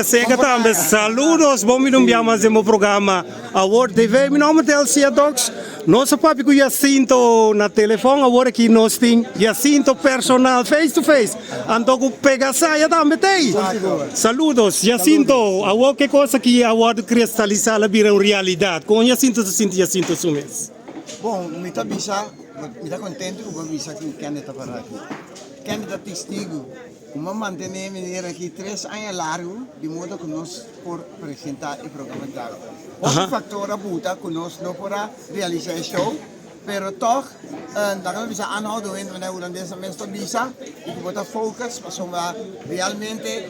Pega Sega tambe. Saludos, bon bini un bia mas den bo programa Awor TV. Mi nomber ta Elcia Dox. Nos a papia ku Jacinto na telefon, awor aki nos tin Jacinto personal, face to face. Anto ku Pega Saya tambe t'ei. Saludos, Jacinto, awor ke kos aki a wòrdu kristalisá, el a bira un realidat. Kon Jacinto ta sinti Jacinto su mes? Bon, mi ta bisa, mi ta kontentu ku bo a bisa ku Kende ta pará aki. Kende ta testigu ku mi a mantené meneer aki tres aña largu di modo ku nos por presentá e programa djawe. Hopi faktor a buta ku nos no por a realisá e show, pero tòg laga mi bisa aanhoudend manera hulandes nan mes ta bisa i ku bo ta focus pasobra realmente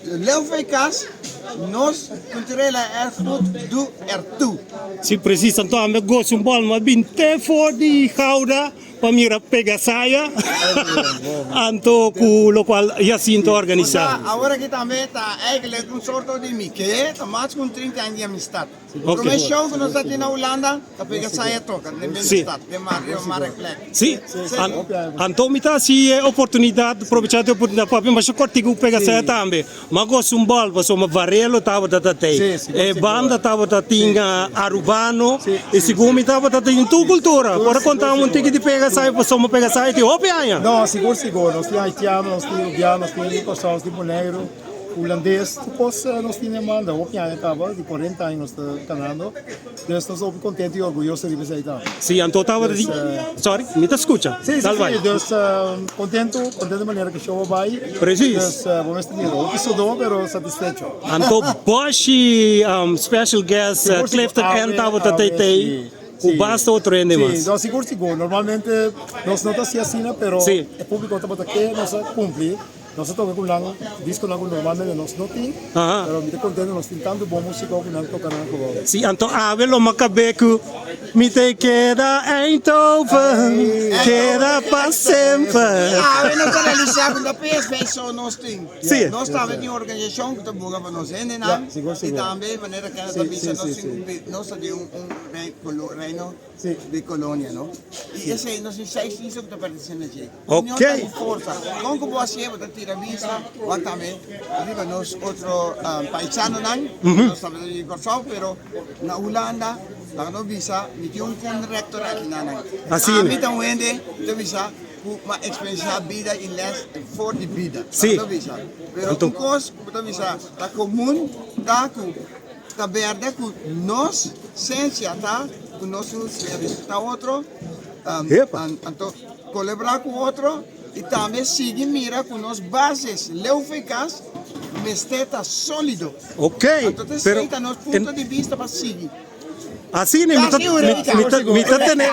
Leu for e kas, nos culturele erfgoed doet ertoe. Si precies, anto ami a gosa un bòl, mi a bin te for di Gouda pa mira Pegasaya, anto ku lokual Jacinto a organisá. Awor aki tambe ta eigenlijk un sorto di mi ke ta mas ku un trinta aña di amistad. Prome show ku nos ta tin na Hulanda ta Pegasaya toka den binnenstad, den Marktplek. Si, anto mi ta hasi e oportunidat, probecha di e oportunidat papia masha kòrtiku ku Pegasaya tambe. Mi a gosa un bòl pasobra Varelo tabata ta tei, e banda tabata tin Arubano i segun mi tabata tin tur kultura. Por a konta un tiki di Pegasaya pasobra Pegasaya tin hopi aña. No, sigur sigur, nos tin Haitiano, nos tin Rubiano, nos tin Kòrsou, nos tin Boneiru. Hulandes tur kos nos tin den manda hopi aña kaba di cuarenta aña nos ta kanando dus nos ta hopi contento y orguyoso riba esei tambe. Si anto tabata di sorry mi ta scucha Si si si dus contento contento di manera cu show a bay Precies. dus bo mester mira hopi sodó pero satisfecho. Anto Boshi special guest Clifton N tabata tei tei cu basta otro hende mas. Si no sigur sigur normalmente nos no ta haci asina pero e publico tabata ke nos a cumpli. Nos a toka ku nan diskonan ku normalmente nos no tin, pero mi ta kontento nos tin tantu bon músiko ku nan toka nan ku. Sí, anto awe lo mi a kab'é ku Mi te keda Eindhoven, keda pa semper. Awe nos ta realisá ku no ta PSV so nos tin. Sí. Nos tambe tin organisashon ku ta buga pa nos hendenan i tambe manera Kenneth ta bisa nos tin ku nos ta den un reino di kolonia no. I esei nos tin seis isla ku ta pertenesé na dje. Union ta un forsa. Kon ku bo hasié bo ta tira bista wak tambe riba nos otro paisanonan, nos tambe ta di Kòrsou pero na Hulanda laga nos bisa mi tin un konrektor aki na nan. Ami ta un hende ku ta bisa ku mi a eksperensiá bida i lès for di bida. Laga nos bisa. Pero un kos ku bo ta bisa ta komun ta ku Ta berde ku nos sensia ta ku nos un siña respetá otro, anto kolaborá ku otro i tambe sigui mira ku nos bases leu for kas mester ta sólido. Anto ta esei ta nos punto di bista pa sigui. Asina mi ta mi ta tene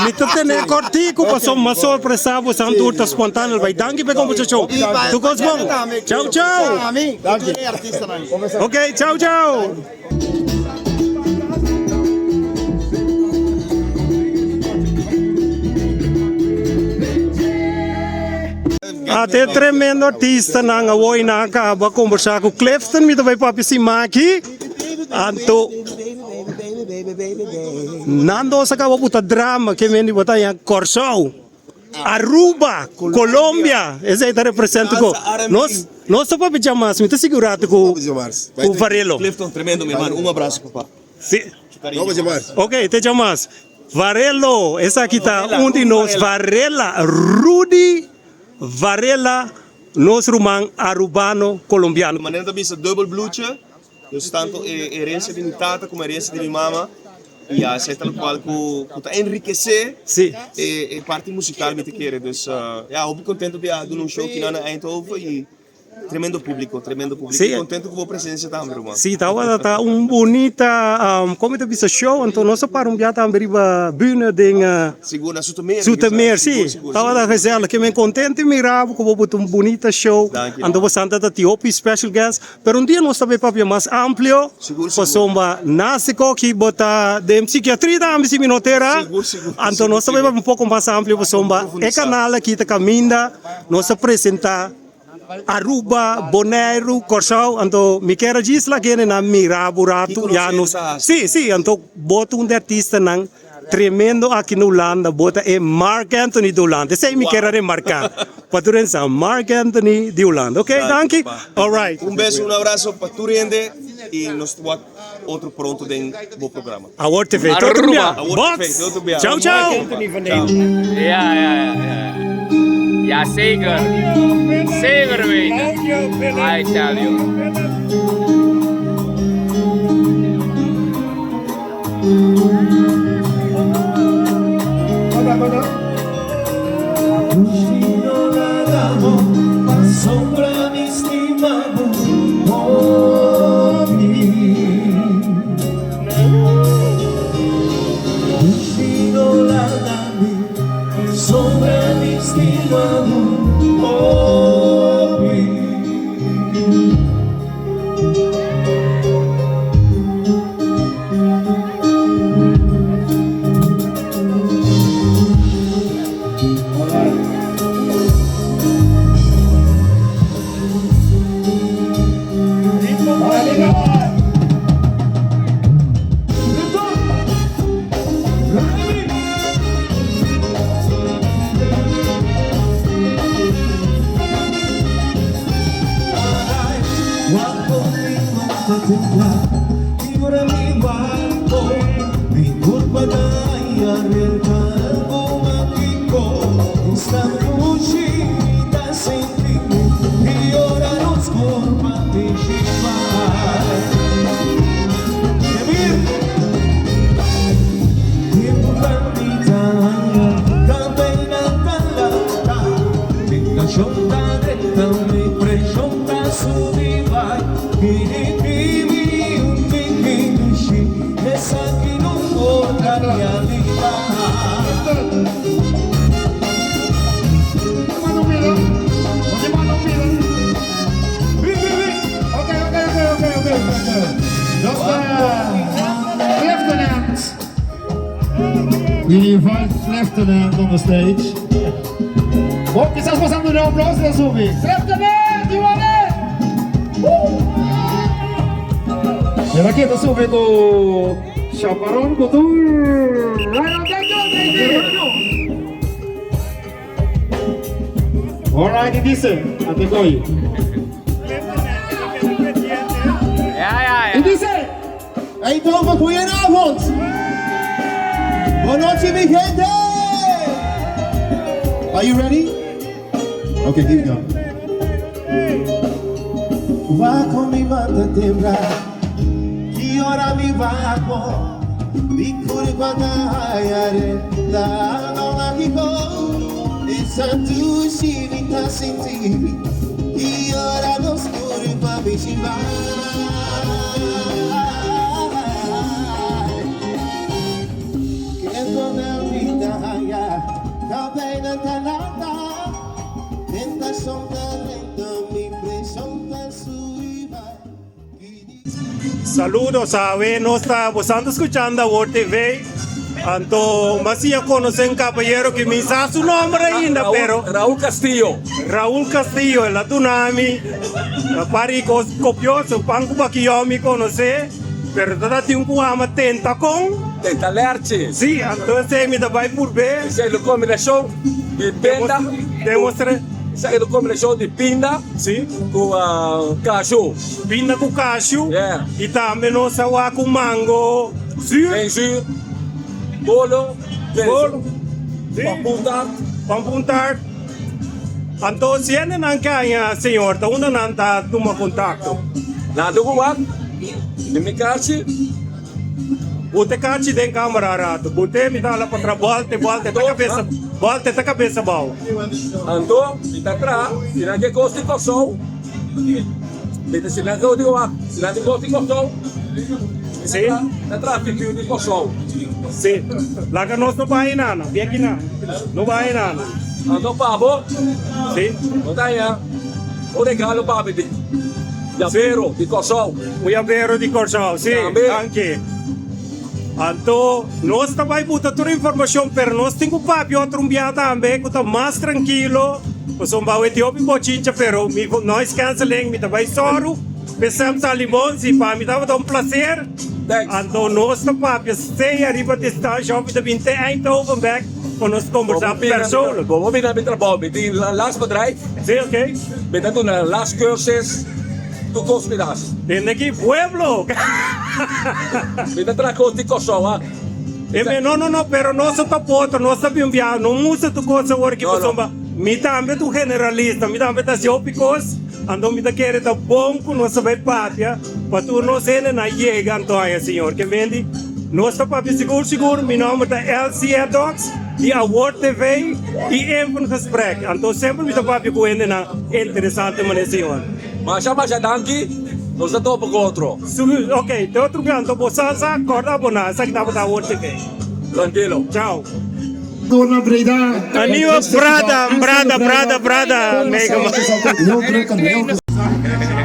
mi ta tene kòrtiku pasobra mi a sorpresá bo san tur ta spontaneo bai danki pa e kombersashon tur kos bon chau chau ok chau chau. Ate tremendo artistanan awor i nan a kaba kombersá ku Clifton mi ta bai papia siman aki anto. Nan dos a kaba buta drama ke men di bo ta haña Kòrsou, Aruba, Colombia, esei ta representa ku nos nos ta papia djamas, mi ta sigurá te ku ku Varelo. Clifton tremendo mi hermano un abrazo papá. Si. Ok te djamas. Varelo esaki ta un di nos Varela Rudy Varela nos ruman Arubano Colombiano. Manera ta bisa dubbel bloedje. Dus tanto e herencia di mi tata como e herencia di mi mama y a esey ta locual cu cu ta enriquece Sí. e e parti musical mi ta kere. Dus ya hopi contento di a duna un show kinan na Eindhoven y tremendo publico, tremendo publico. Sí. Y contento cu bo presencia tambe ruman. Sí, tabata ta un bunita, como mi ta bisa, show. Anto nos a para un bia tambe riba bühne den. Sigur na Zoetermeer. Zoetermeer, sí. Tabata gezellig. Ke men contento mira bo cu bo buta un bunita show. Danki. Anto bo santa ta tin hopi special guest. Pero un dia nos ta bay papia mas amplio pasobra nase koki bo ta den psikiatria tambe si mi no ta era. Anto nos ta bay papia un poko mas amplio pasobra e kanal aki ta kaminda nos ta presenta Aruba, Boneiru, Kòrsou. Anto mi kier a djis laga hende nan mira bo ratu ya nos si si anto bo ta un di artistanan. tremendo aki na Hulanda, bo ta e Marc Anthony di Hulanda. Esei mi kier a remarca pa tur hende sa, Marc Anthony di Hulanda. Ok, danki. Alright. Un beso, un abrazo pa tur hende y nos ta wak otro pronto den bo programa. Awor TV, te otro bia. Awor TV, Box! te otro bia. Chau, chau! Ja, ja, ja, ja. Ja, zeker. Zeker weten. I tell you. We invite Clifton on the stage. Bom, kisas pasando un aplauso na subi. Clifton, you want it? Woo! Mira aki ta subi ku Chaparron Couture. Right on, thank you, thank you. Alright, dice, ate koy. Ja, ja, ja. Y dice, Eindhoven, goedenavond. Buenas mi gente. Are you ready? Okay, here we go. Wak mi manda tembla, ki ora mi wak mi kurpa ta haya la no mágico. Esa dushi mi ta sinti, ki ora nos kurpa bishiba. Kendo na vida ya, cabena talata, tentación talento, mi presión ta subiba. Saludos, awe nos ta bosando escuchando Awor TV. Anto, mas ya conoce un caballero que mi sa su nombre ainda, Raúl, pero Raúl Castillo. Raúl Castillo, el a dunami, pari cos copioso, pan cu bakio mi conoce, pero tata tin un cu ama tenta con. Tenta lerchi. Sí, anto esey mi ta bay purbe. Esey lo combinacion di pinda. Demostra. Esey lo combinacion di pinda. Sí. Cu cashew. Pinda cu cashew. Yeah. Y tambe nos a wak cu mango zuur. Den zuur. Bolo. Bolo. Sí. Pampoen taart. Pampoen taart. Anto si hende nan ke haña señor ta unda nan ta tuma contacto? Nan ta ku wak di mi kachi. Bo te kachi den camera rato. Bo te mi ta hala pa tra bolte bolte ta cabeza bolte ta cabeza bao. Anto mi ta traha si nan ke kos di Kòrsou mi ta si nan ke di wak si nan tin kos di Kòrsou Si. mi ta traha fikiu di Kòrsou. Si. Laga nos no bai nana. Bia kina. No bai nana. Anto pa bo. Si. No ta haña un regalo pa mi di yabero di Kòrsou. Un yabero di Kòrsou, si. Tambe. Danki. Anto nos ta bai buta tur informashon, pero nos tin ku papia otro un bia tambe ku ta mas trankilo, pasobra bo e hopi bochincha, pero mi noise cancelling mi ta bai sòru p'e Sam Salimon, si pa mi tabata un plaser. Thanks. Anto nos ta papia sea riba distansha of mi ta bin te Eindhoven bek pa nos kombersá persoonlijk. Bo por bini na mi trabou, mi tin las bedrijf. Sí, ok. Mi ta duna las cursus, tur kos mi ta hasi. Tende aki pueblo! Mi ta traha kos di Kòrsou, ha. Eme, no, no, no, pero nos ta potro, nos ta bin biaha, no mustra tur kos awor aki pasobra mi tambe ta un generalista, mi tambe ta hasi hopi kos. Anto mi ta kere ta bon ku nos ta bai papia pa tur nos hendenan yega anto haña Señor. Ke mendi nos ta papia sigur sigur. Mi nomber ta Elsie Edox di Awor TV i Even Gesprek. Anto semper mi ta papia ku hendenan interesante manera Señor. Masha masha danki, nos ta topa ku otro. Ok, te otro bia anto bo sa sa korda aboná esaki tabata Awor TV. Trankilo. Chao. Dor na Breda. A nieuwe Brada, Brada, Brada, Brada meegemaakt. Heel druk en heel gezellig.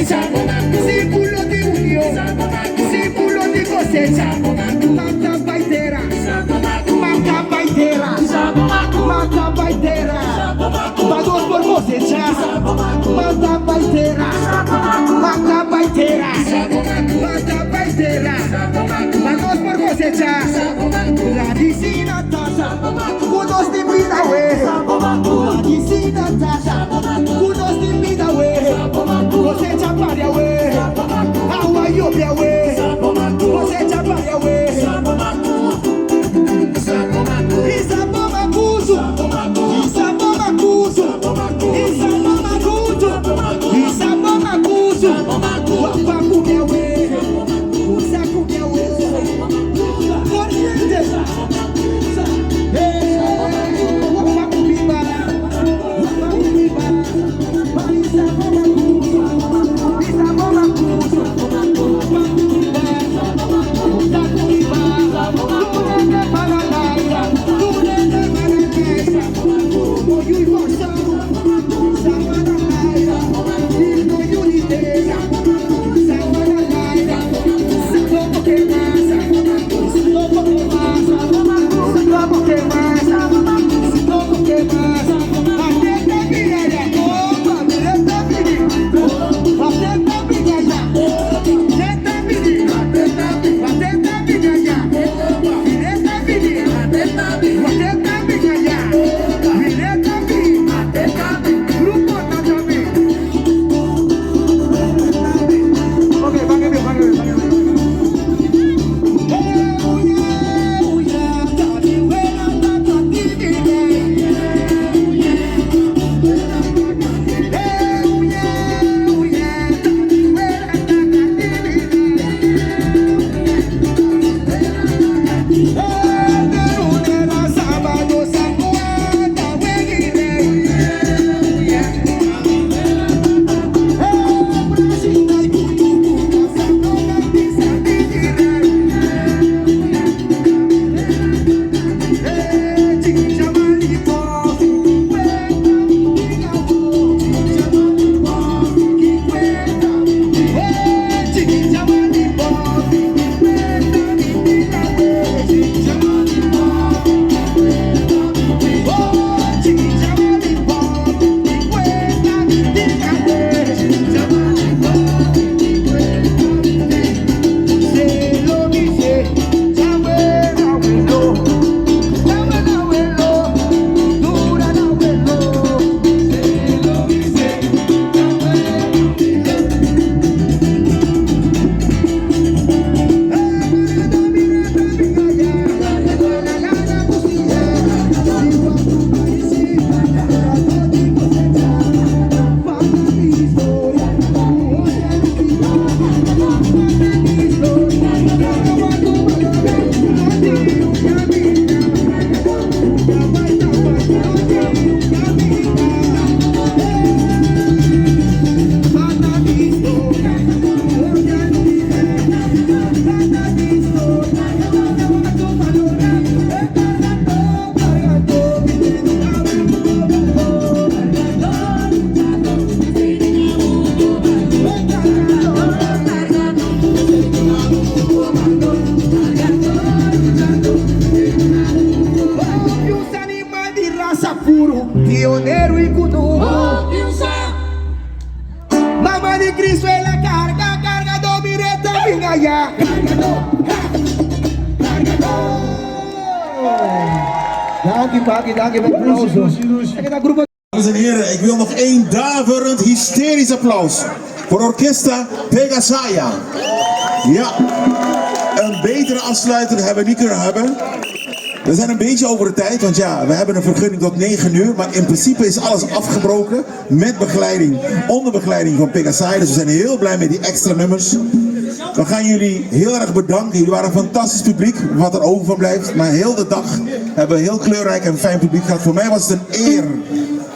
Símbolo di union, símbolo di kosecha. Mata bai tera, mata bai tera, mata bai tera, pa nos por kosecha. Mata bai tera, mata bai tera, mata bai tera, pa nos por kosecha. Gradisí na Tata ku nos tin bida awe. Gradisí na Tata ku nos tin bida awe. Kosecha pari awe. Awa yobe awe. Kosecha pari awe. Isa bo makutu. Isa bo makutu. Isa bo makutu. Isa bo makutu. Wapa kume awe. Usa kume awe. Corriente. Wapa kubiba. Wapa kubiba. Isa bo makutu. Isa bo makutu. Wapa kubiba. Usa kubiba. Tunene paradise. Tunene paradise. Oyu forza. Sa paradise. Ino unitera. Sa paradise. Sa lobo que masa. Sa lobo que masa. Sa lobo que masa. Sa lobo que masa. Atenta miraya. Opa, mireta miri. Atenta miraya. Atenta miri. Atenta miraya. Mireta miri. Atenta miraya. Mireta miri. Grupo Tatami. Ok, págueme, págueme, págueme. Pionero y kunuku. Mama di Cristo el a carga, cargador, mireta, venga ya. Cargador, cargador. Danki, Paki, danki pa e aplauso. Grupo Dames en heren, ik wil nog één daverend hysterisch applaus voor Orquesta Pegasaya. Ja, een betere afsluiter hebben we niet kunnen hebben. We zijn een beetje over de tijd, want ja, we hebben een vergunning tot 9 uur. Maar in principe is alles afgebroken met begeleiding, onder begeleiding van Pegasaya. Dus we zijn heel blij met die extra nummers. We gaan jullie heel erg bedanken. Jullie waren een fantastisch publiek, wat er over van blijft. Maar heel de dag hebben we heel kleurrijk en fijn publiek gehad. Voor mij was het een eer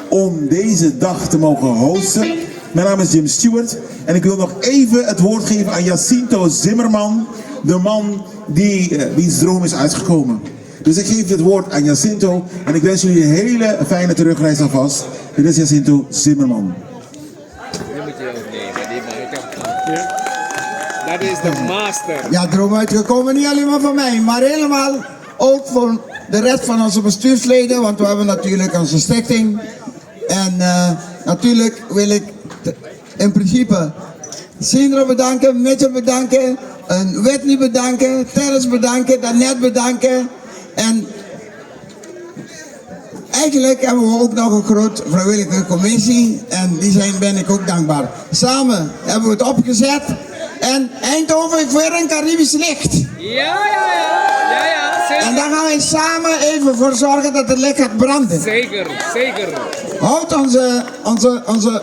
om deze dag te mogen hosten. Mijn naam is Jim Stewart en ik wil nog even het woord geven aan Jacinto Zimmerman, de man die, wiens droom is uitgekomen. Dus ik geef het woord aan Jacinto en ik wens jullie een hele fijne terugreis alvast. Dit is Jacinto Zimmerman. Nee, maar die man, ik heb... Dat is de master. Ja, droom uitgekomen, niet alleen maar voor mij, maar helemaal ook voor de rest van onze bestuursleden, want we hebben natuurlijk onze stichting. En natuurlijk wil ik in principe Sindra bedanken, Mitchell bedanken, en Whitney bedanken, Terrence bedanken, Danette bedanken. En eigenlijk hebben we ook nog een groot vrijwillige commissie en die zijn, ben ik ook dankbaar. Samen hebben we het opgezet en Eindhoven heeft weer een Caribisch licht. Ja. Ja, En zeker. daar gaan wij samen even voor zorgen dat het licht gaat branden. Zeker, zeker. Houd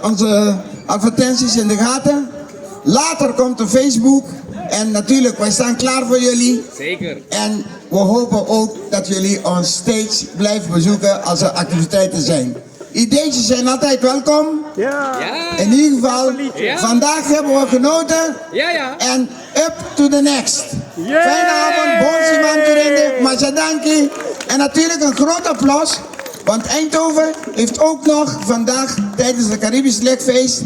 onze advertenties in de gaten. Later komt de Facebook. En natuurlijk, wij staan klaar voor jullie. Zeker. En we hopen ook dat jullie ons steeds blijven bezoeken als er activiteiten zijn. Ideetjes zijn altijd welkom. Ja. Ja. In ieder geval, Ja. vandaag hebben we genoten. Ja. En up to the next. Yeah. Fijne avond, bon siman tur hende, masha danki. En natuurlijk een groot applaus, want Eindhoven heeft ook nog vandaag tijdens het Caribisch Lichtfeest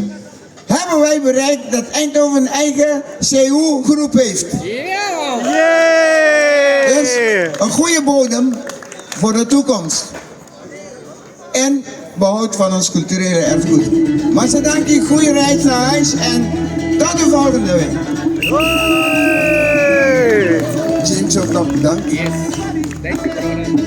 hebben wij bereikt dat Eindhoven een eigen CU-groep heeft. Ja. Yay! Dus een goede bodem voor de toekomst. En behoud van ons culturele erfgoed. Masha danki, goede reis naar huis en tot de volgende week. Hoi! James ook nog bedankt. Yes. Thank you, brother.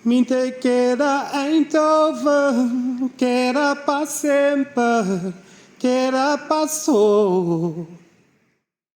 Mi te keda Eindhoven, keda pa semper, keda paso.